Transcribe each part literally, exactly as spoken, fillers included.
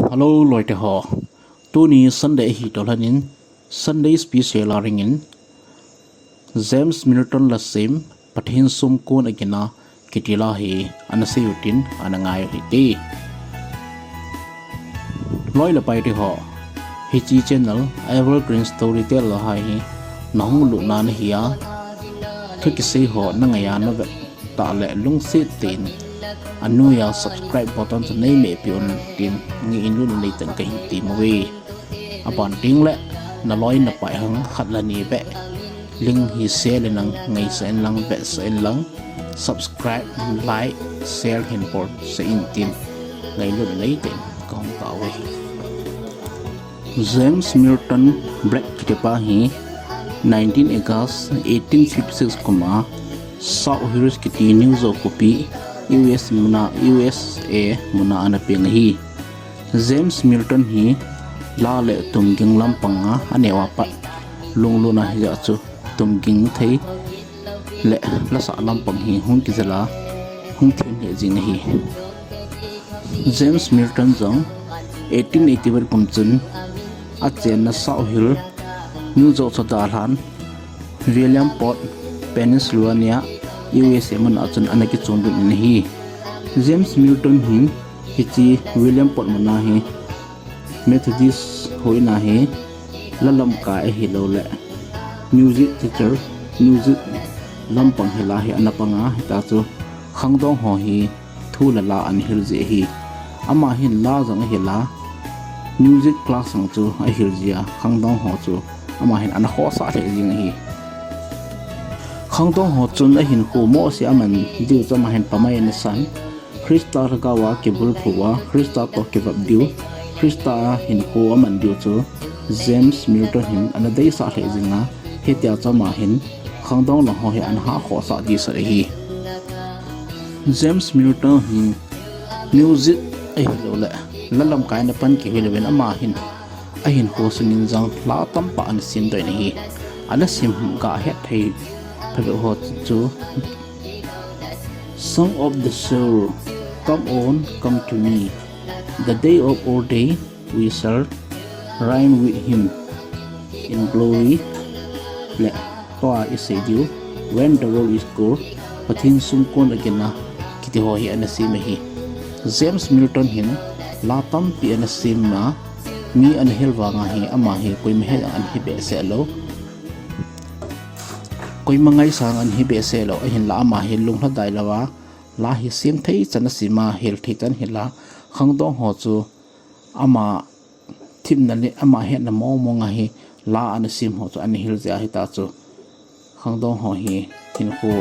Hello, loite ho. Tuni Sunday ahi toh lhonin, Sunday special a ringin, James Milton lasem, Pathen sumkon agina, kiti la hi, ana seiyu tin, ana ngaiyu hite. Loi le paite ho, hiche channel, Evergreen Storyteller hi, nahung lutna nahi a, thu kisei ho, nangai a navet tah le lungset tah in, anoiya subscribe button chu neimeh peh un tin, ngailut neitah in kahin temmu ve. Aban tengle, naloi napai hang khat le ni beh, link hi share inlang, ngaisah inlang, vetsah inlang, subscribe, like, share hin bolsah in tin, ngailut neitah in kahung tauve. James Milton Black kitipa hi nineteen August eighteen fifty-six kum a South Hills kiti New York khopi U S muna, U S A muna ana peng ahi. James Milton hi la le tumging lampang a aneo a pat lunglutna hijeh chun tumging thei le lasah lampang hi hung kijel a hung them lheh jing ahi. James Milton jong eighteen eighty-one kum chun achenna South Hill, New York chu dalhan Williamsport, Pennsylvania, U S A muna chun ana kichondun in ahi. James Milton hi hiche Williamsport muna hi Methodist hoina hi la lamkai ahilouleh music teacher, music lampang hi la hi ana pang a, hita chu khangdong ho hi thu le la ana hil ji ahi. Ama hin la jong ahil a, music class jong chu ahil ji a, khangdong ho chu ama hin ana khohsah lheh jing ahi. Khangdong ho chun ahinkho mohseh a aman diu chu ama hin pamai ana san. Christa lhagao a kibulphu a, Christa toh kivop diu, Christa a hinkho aman diu chu James Milton hin ana deisah lheh jing a, hitia chu ama hin khangdong lang ho hi ana hah khohsah jisah ahi. James Milton hin music ahilouleh la lamkai na pan kihoi louvin ama hin ahinkho sungin jong la tamtah ana semdoh in ahi. Ala sem gah hetthei phabep ho chu Song of the Soul, Come On, Come to Me, The Day of Our Day, We Shall Reign with Him in Glory, le tua isei diu, When the World is Gone, Pathen sumkon agina, kiti ho hi ana sem ahi. James Milton hin la tampi ana sem a, mi ana hil vang a hi, ama hi koima het jong ana hi behseh lou. Koima ngaisang ana hi behseh lou, ahinla ama hi lunglhadai louva, la hi sem thei chan asem a, hil thei chan hil a, khangdong ho chu ama themna le ama hetna mong mong a hi la ana sem ho chu ana hil jeh a, hita chu khangdong ho hi hinkho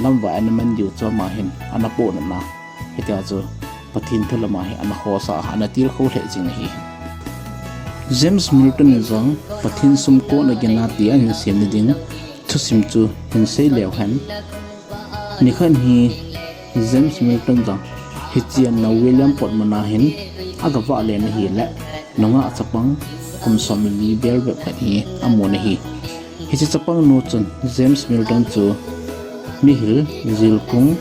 lamvai ana man diu chu ama hin ana pohnat na, hitia chu Pathen thu lam a hi ana khohsah a, ana tilkhou lheh jing ahi. James Milton in jong Pathen sumkon agina ti ahin sem na ding thusim chu hin sei leu hen. Nikhat hi James Milton jong hiche ana Williamsport muna hin aga vahle na hile, nungah chapang kum som le li bel bep khat hi amun ahi. Hiche chapangnu chun James Milton chu mihil, jilkung,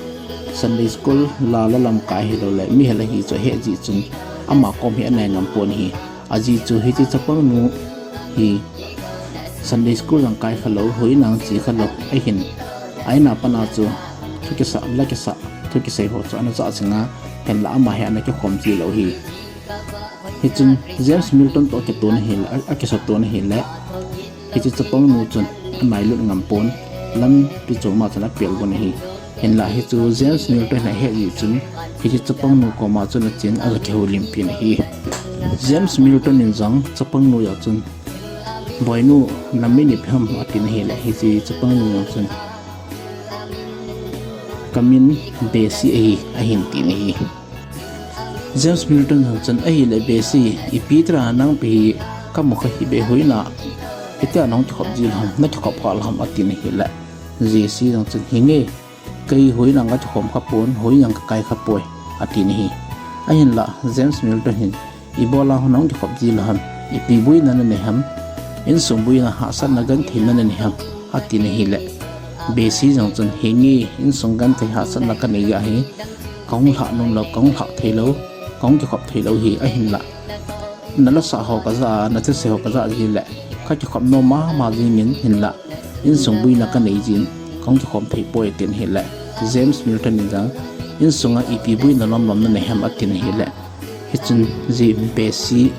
Sunday school la, la lamkai ahilouleh mihil ahi chu ahet jeh chun ama kom hi anai ngam pon ahi. Ajeh chu hiche chapangnu hi Sunday school jong kai khalou, hoina jong che khalou ahin, a in a pat a chu thu kisah, la kisah, thu kisei ho chu ana jah jing a, hinla ama hi ana kikhom ji lou ahi. Hichun James Milton toh akitona hile, a, akisutoh na hile, hiche chapangnu chun anailut ngam pon, lampi chom a chun apel gon ahi. Hinla hichu James Milton in ahet jeh chun, hiche chapangnu koma chun achen aga kihoulimpi in ahi. James Milton in jong chapangnu jong chun, "Boinu, namin ipi ham?" atin ahile, hiche chapangnu jong chun, "Kamin Bessie ahi," ahin tin ahi. James Milton jong chun, "Ahile Bessie, ipi tira nang ipi hi kamu kha hih beh, hoina hitia nahung kikhop ji lou ham, nakikhop kha lou ham?" atin ahile, Jessie jong chun, "Hinge, kei hoina kakikhom kha pon, hoi jong kakai kha poi," atin ahi. Ahinla James Milton hin, "Ibola nahung kikhop ji lou ham, ipi boina nanei ham, insung boina hahsatna gentheina nanei ham?" atin ahile, Bessie jong chun, "Hinge, insung genthei hahsatna kanei jeh hin, kahung lhah nom lou, kahung lhah thei lou, Kahung kikhop thei lou hi ahinlah, na lasa ho kaja, na thusei ho kaja jeh le kakikhop nom mama jingin, hinlah insung boina kanei jin kahung kikhom thei poi, atin ahile, James Milton in jong, insunga ipi boina lomlom nanei ham, atin ahile, hichun Bessie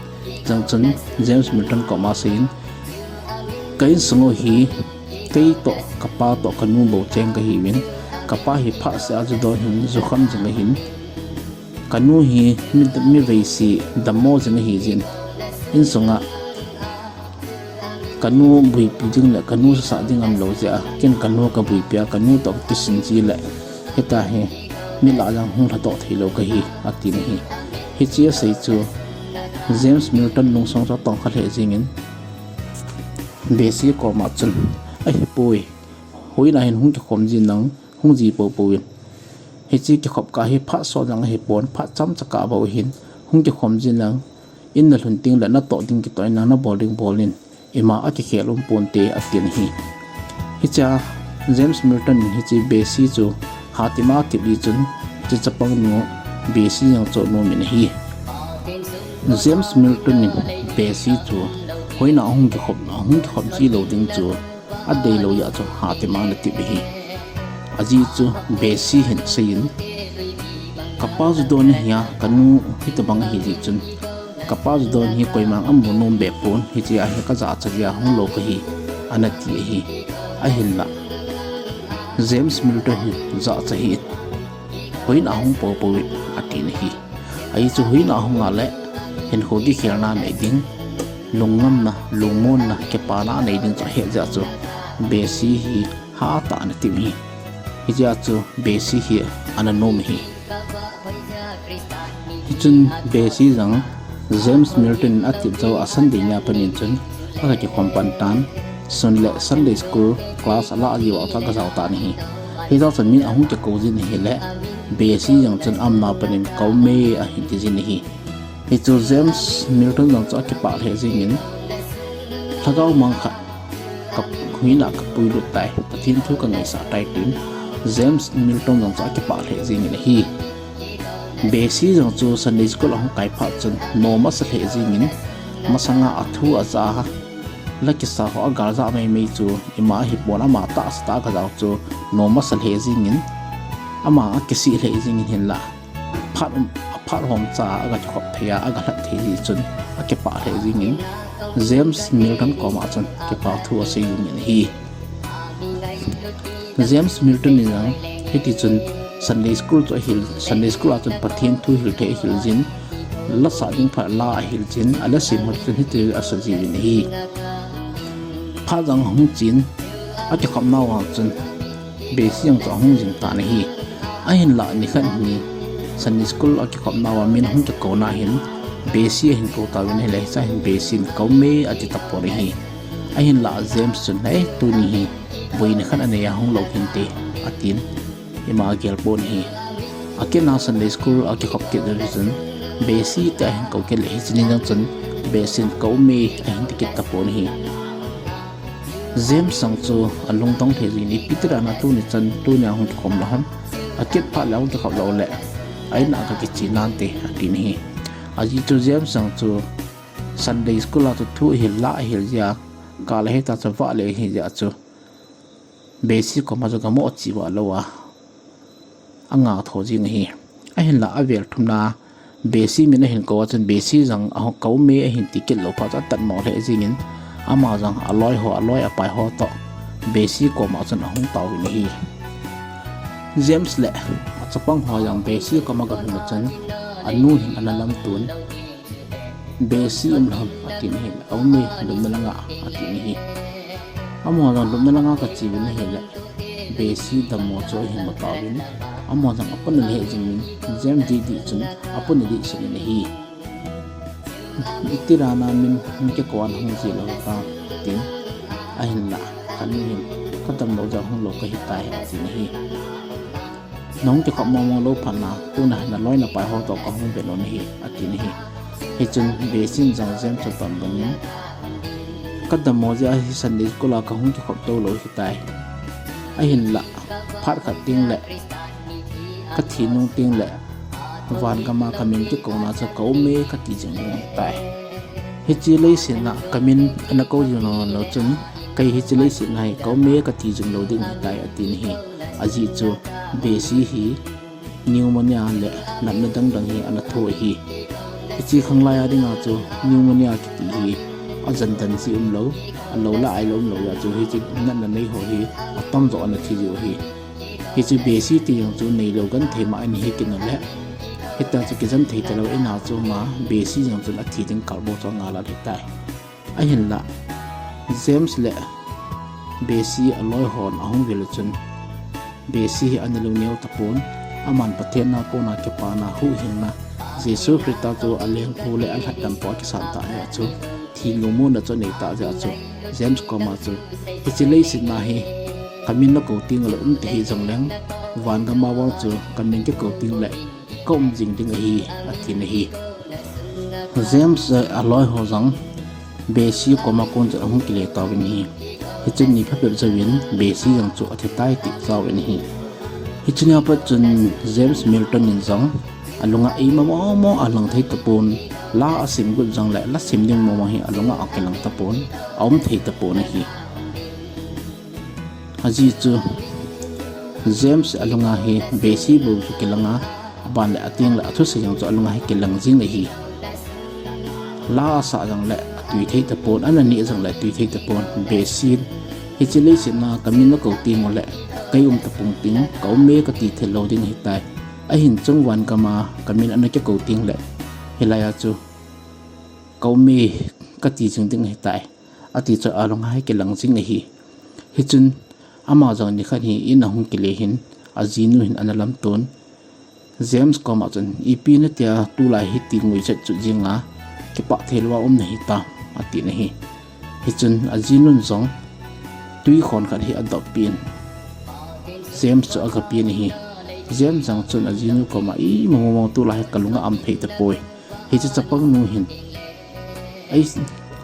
jong chun James Milton koma aseiyin, ka insung u hi kei toh, kapa toh, kanu bou cheng kahiuvin, kapa hi phat seh a ju don hin, ju kham jing ahin, kanu hi mi, mi veise dammo jing ahijin, insunga kanu boipi ding le kanu sasah ding umlou jeh a, ken kanu kaboipi a, kanu toh kakisin ji le hitia hi mi lah jong hung lhadoh theilou kahi, atin ahi. Hiche asei chu James Milton lungsung chu atongkha lheh jengin, Bessie koma chun, ahipoi, hoina hin hung kikhom jin lang, hung ji poupou in. Hiche kikhop kah hi phat sot jong ahipon, phat chomcha kah bou ahin, hung kikhom jin lang, in nalhun teng le natoh ding kitoh in lang, nabol ding bol in, ima akikhel um ponte, atin ahi. Hichea James Milton in hiche Bessie chu hatima atep jeh chun, hiche chapangnu Bessie jong chu anomin ahi. James Milton in Bessie chu hoina ahung kikhop, ahung kikhop ji lou ding chu adeilou jeh chun hatima anatep ahi. Ajeh chu Bessie hin aseiyin, kapa ju don ahia, kanu hitobang ahi jeh chun, kapa ju don hi koiman amu nom be pon, hichea hi kajachat jeh a hung lou kahi, anati ahi. Ahinlah James Milton hin jachat hih in, hoina ahung poupou in, atin ahi. Ajeh chu hoina ahung a le hinkho kikhelna nei ding, lungngamna, lungmonna, kipana nei ding chu ahet jeh chun, Bessie hi hatah a anatep ahi. Hijeh chun Bessie hi ananom ahi. Hichun Bessie jong James Milton in atep jou a Sunday nia pat in chun aga kikhom pan tan, sun le Sunday school class alah jiu a chu aga jao tan ahi. Hijeh chun min ahung kikou jin ahile, Bessie jong chun aumna pat in Kaume ahin ti jin ahi. Hichu James Milton jong chu akipah lheh jengin, lhagao mang khat ka hoina kapuilut tai, Pathen thu kangaisah tai tin, James Milton jong chu akipah lheh jengin ahi. Bessie jong chu Sunday school ahung kai phat chun nom asa lheh jengin, masanga athu aja a, la kisa ho agal jah maimai chu ima ahipon, ama tahsa tah a aga jao chu nom asa lheh jengin, ama akisih lheh jengin, hinlah phat um, aphat homcha a aga kikhop thei a, aga lhat thei jeh chun akipah lheh jengin, James Milton koma chun kipa thu asei jengin ahi. James Milton in jong hitichun Sunday school chu ahil, Sunday school a chun Pathen thu hil thei ahil jin, lasah ding phat la ahil jin, ala sem ho chun hiti asa jiuvin ahi. Phat jong ahung chen, akikhopnau a chun Bessie jong chu ahung jing tan ahi. Ahinlah nikhat hi Sunday school akikhopnau a min ahung kikouna hin Bessie ahin kou tauvin ahile, hichea hin Bessie in Kaume ati tapon ahi. Ahinlah James chun, ei, tuni hi boina khat anei a hung lou hinte, atin, ima agel pon ahi. Akitna Sunday school akikhop kit jou chun Bessie tia ahin kou kit le, hiche ni jong chun Bessie in Kaume ahin ti kit tapon ahi. James jong chu alungdong lheh jengin, ipi tia na tuni chan, tunia hung kikhom lou ham, akit phat le hung kikhop lou le a-in a kakiche nante, atin ahi. Ajeh chu James jong chu Sunday school a chu thu ahil la ahil jeh a, kal a hita chu vahle ahi jeh a chu Bessie koma chu gamo cheh vah lou a, anga tho jeng ahi. Ahinlah avel thumna Bessie min ahin kou a chun Bessie jong ahung, Kaume ahin ti kit lou phat chu atatmo lheh jengin, ama jong aloi ho, aloi apai ho toh Bessie koma chun ahung tauvin ahi. James le achapang ho jong Bessie koma aga lhun a chun anu hin ana lamton, Bessie um lou ham, atin ahile, aume, lupna langa, atin ahi. Amaho jong lupna langa kache uvin ahile, Bessie dammo chu ahin mu tauvin, amaho jong apona lheh jengin, James didi chun apona dehset in ahi. Itira na min hung kikou a nahung ji lou ham, atin. Ahinlah kanu hin, kadamlou jeh a hung lou kahitai, atin ahi. Nahung kikhop mongmong lou phat na, tuna naloi napai ho toh kahung vet u ahi, atin ahi. Hichun Bessie in jong James chu aton donin, kadammo jeh a hi Sunday school a kahung kikhop toulou hitai. Ahinlah phat khat teng le, kathi nung teng le, van gam a kamin kikouna chu ka um e kati jing ding ahitai. Hiche leiset a kamin ana kou jing lou lou chun, kei hiche leiset a hi ka um e kati jing lou ding ahitai, atin ahi. Ajeh chu Bessie hi pneumonia le natna dang dang hi ana thoh ahi. Hiche khanglai a dinga chu pneumonia kiti hi ajan dan jeh umlou, alou la ailou umlou jeh a chu hiche natna nei ho hi atamjo ana thi jiu ahi. Hiche Bessie ti jong chu neilou genthei ma ana hi kit uleh, hitia chu kijen thei talou in a chu ama Bessie jong chun athi ding kalbou chu angal ahitai. Ahinlah James le Bessie aloi hon ahung vil chun, Bessie hi ana lungneo tapon, aman Pathen a kona kipana, huhhingna, Jesu Christa chu alengpu le alhatdampu a kisan tah jeh a chu thilmu muna chu anei tah jeh a chu James koma chu, hiche leiset a hi kamin nakou teng uleh um tahih jongleng, van gam a vang chu kamin kikou teng uleh ka um jing ding ahi, atin ahi. James, eh, aloi ho jong Bessie koma kon chun ahung kile tauvin ahi. Hichun ni phabep jouvin Bessie jong chu athi tai ti tauvin ahi. Hichun apat chun James Milton in jong alunga eima mong mong alang thei tapon, la asim got jongle la sim ding mong mong hi alunga akilang tapon, aum thei tapon ahi. Ajeh chu James alunga hi Bessie bou chu kilanga, aban le ateng le athusei jong chu alunga hi kilang jing ahi. La asah jongle atui thei tapon, ana neh jongle atui thei tapon, Bessie in hiche leiset a kamin nakou teng uleh kei um tapon teng, ka um e kati thei lou ding ahitai. Ahin chung van gam a kamin ana kikou teng uleh hilai a chu ka um e kati jing ding ahitai, ati chu alunga hi kilang jing ahi. Hichun ama jong nikhat hi in ahung kile hin, ajinu hin ana lamton. James koma chun, ipi natia tulai hiti nguichat chut jing a, kipah thei louva um nahi tam, atin ahi. Hichun ajinun jong tui khon khat hi adoppeh in, James chu agapeh in ahi. James jong chun ajinu koma, eima mong mong tulai hi kalunga aum thei tapoi. Hiche chapangnu hin ei,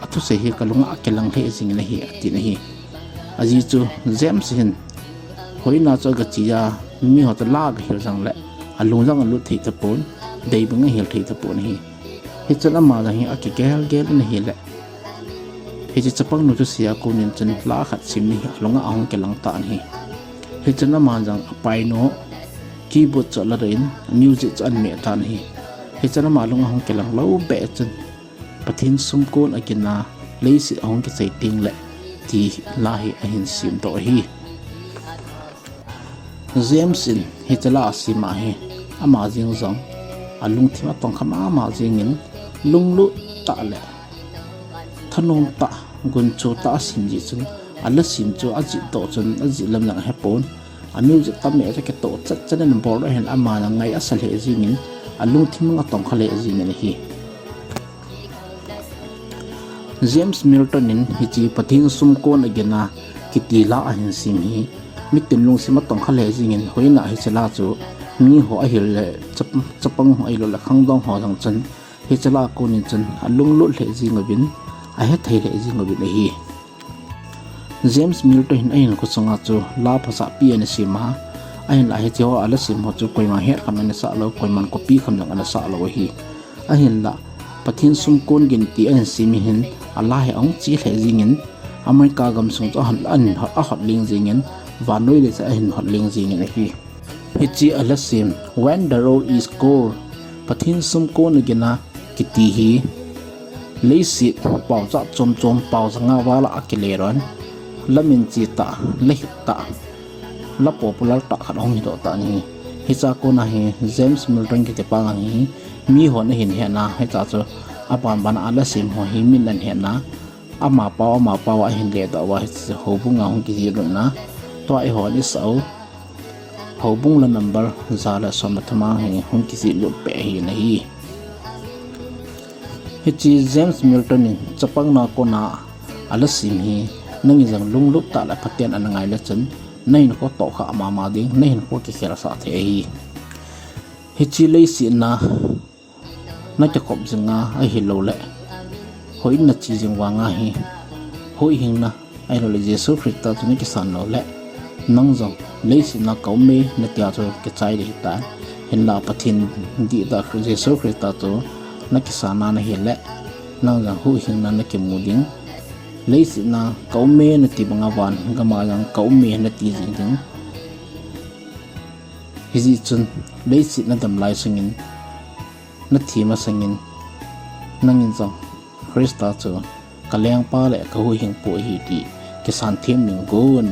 athusei hi kalunga akilang lheh jingin ahi, atin ahi. Ajeh chu James hin hoina chu agache a, miho chu la agahil jongle alung jong alut thei tapon, dei bang ahil thei tapon ahi. Hichun ama jong hi akigel gel in ahile, hiche chapangnu thusei a konin chun la khat sim ni hi alunga ahung kilang tan ahi. Hichun ama jong apainu keyboard chu aladoh in music chu anmeh tan ahi. Hichun ama lung ahung kilang lou beh chun, Pathen sumkon agin a leiset ahung kichai teng le ti la hi ahin simdoh ahi. James in hiche la asim a hi ama jeng jong alungthim atongkha mama jengin, lunglut tah le thanom tah, gunchu tah asim jeh chun, ala sim chu ajihdoh chun ajih lam jong ahepon, a music tam meh chu akitoh chat chat in abol ahin, ama jong ngai asa lheh jengin, alungthim jong atongkha lheh jengin ahi. James Milton in hiche Pathen sumkon agin a kiti la ahin sim hi, mitin lungsim atongkha lheh jengin, hoina hiche la chu miho ahil le chap-, chapang ahilou le khangdong ho jong chun hiche la konin chun alunglut lheh jeng uvin, ahethei lheh jeng uvin ahi. James Milton hin ahinkho sunga chu la phasahpi ana sem a, ahinlah hiche ho ala sem ho chu koima hetkham ana sah lou, koiman copy kham jong ana sah lou ahi. Ahinlah Pathen sumkon gin ti ahin sem hin, ala hi ahung che lheh jengin, America gamsung chu ahin, ahin hot, ahot leng jengin, vannoi le chu ahin hot leng jengin ahi. Hiche ala sem When the Road is Cold, Pathen sumkon agin a kiti hi, leiset paojat chom chom, pao janga vala akile lhon, lamin che tah, lahip tah, la popular tah khat ahung hidoh tan ahi. Hichea kona hi James Milton kiti pa jong hi mihon ahin hetna, hichea chu aban ban a ala sem ho hi min ahin hetna, ama pao, ama pao ahin ledoh uva, hiche houbung a hung kijih lutna, tua eihon isah u houbung la number ja le som le thum a hi hung kijih lut peh ahi nahi. Hiche James Milton in chapangna kona ala sem hi, nangin jong lunglut tah le phaten ana ngai le chun, nahinkho tohkhah mama ding, nahinkho kikhelsah thei ahi. Hiche leiset a nakikhop jing a ahilouleh, hoi in nache jing vang a hi, huhhingna ahilouleh Jesu Christa chu nakisan louleh, nang jong leiset a ka um e natia chu kichai ding ahitai. Hinlah Pathen dihdah Jesu Christa chu nakisan a nahile, nang jong huhhingna nakimu ding. Leiset a ka um e nati banga van gam a jong ka um e nati jing ding. Hijeh chun leiset nadam lai sungin, nathi masangin, nangin jong Christa chu ka lengpa le ka huhhingpu ahi ti kisan them ding gon.